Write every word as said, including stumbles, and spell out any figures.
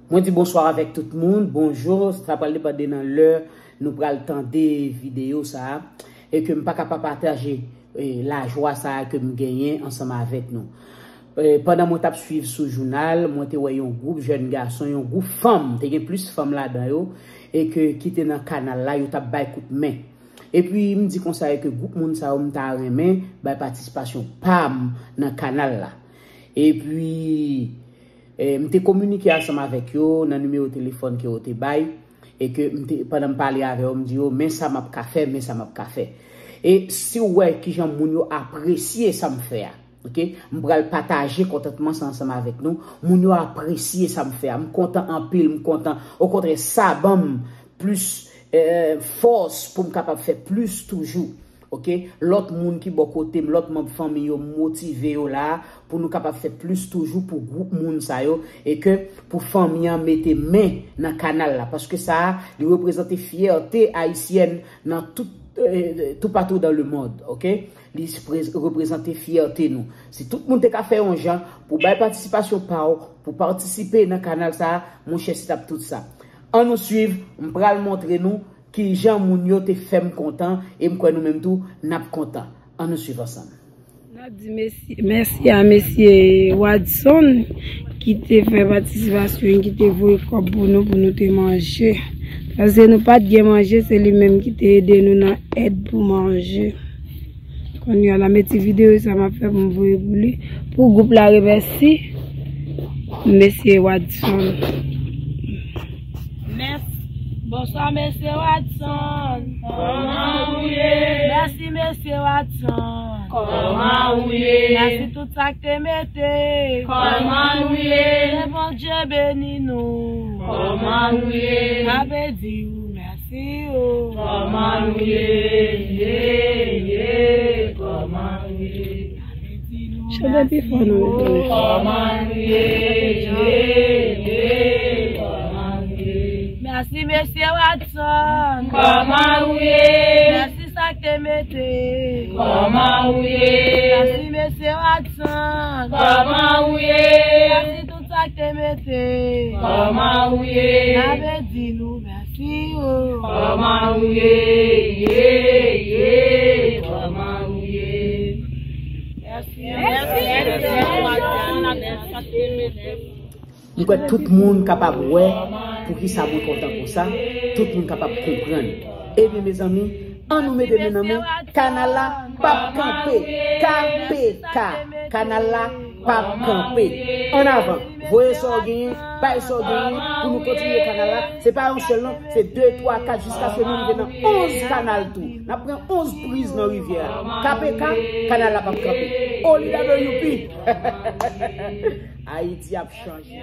Mwen di bonswa avèk tout moun, bonjou, sa pral depande nan lè nou pral tande videyo sa a, e ke m pa ka pa pataje, eh, lajwa sa a ke m genyen ansanm avèk nou. Eh, pandan mwen t ap swiv sou jounal, mwen te wè yon gwoup jèn gason, yon gwoup fanm, te gen plis fanm ladan yo, e ke ki te nan kanal la, yo t ap bay kout men. Epi m di konsa e ke gwoup moun sa yo m ta renmen bay patisipasyon pa m nan kanal la. Epi, eh, m te kominike ansanm avèk yo nan nimewo telefòn ke yo te bay, e ke m te, pandan m pale avè yo, m di yo, men sa m ap ka fè, men sa m ap ka fè. E si w wè kijan moun yo apresye sa m fè a, oke, m pral pataje kontantman sa ansanm avèk nou. Moun yo apresye sa m fè a. M kontan anpil, m kontan. Okontrè, sa ban m plis, eh, fòs pou m kapab fè plis toujou. Oke? Lòt moun ki bò kote m, lòt manm fanmi yo, m motive yo la a pou nou kapab fè plis toujou pou gwoup moun sa yo e ke pou fanmi an mete men nan kanal la. Paske sa a, li reprezante fyète ayisyèn nan tout, eh, toupatou dans le monde, oke? Li prez-, reprezante fyète nou. Si tout moun te ka fè yon jan pou bay patisipasyon pa w, pou patisipe nan kanal sa a, monchè, se t ap tout sa. An nou swiv, m pral montre nou kijan moun yo te fè m kontan, e m kwè nou menm tou, n ap kontan. An nou swiv ansanm. N ap di mèsi, mèsi a mesye Wadson ki te fè patisipasyon, ki te voye kòb pou nou, pou nou te manje. Paske nou pa t gen manje, se li menm ki te ede nou nan èd pou manje. Kounye a la, men ti videyo sa m ap fè pou m voye pou li. Pou gwoup la, remèsi mesye Wadson. Mèsi. Bonswa, mesye Wadson. Kòman ou ye? Mèsi, mesye Wadson. Kòman ou ye? Mèsi tout sa k te mete. Kòman ou ye? Ke Bondye beni nou. Kòman ou ye? N ap di ou mèsi o. Kòman ou ye? Ye, ye, kòman ou ye? Chante pi fò non, mesye. Kòman nou ye? Ye, ye, kòman nou ye? Mèsi, mesye Watson. Kòman ou ye? Mèsi sa k te mete. Kòman ou ye? Mèsi, mesye Watson. Kòman ou ye? Mèsi tout sa k te mete. Kòman ou ye? N ap di nou mèsi o. Kòman ou ye? Ye, ye, kòman ou ye? M kwè tout moun kapab wè poukisa mwen kontan konsa, tout moun kapab konprann. Ebyen, mezanmi, ann nou mete men nan men, kanal la p ap kanpe. K P K, kanal la p ap kanpe. Ann avan, voye sa w genyen, bay sa w genyen pou nou kontinye kanal la. Se pa yon sèl non, se de, twa, kat, jiskaske nou rive nan onz kanal tou. N ap pran onz priz nan rivyè a. K P K, kanal la p ap kanpe. O W P, Ayiti ap chanje.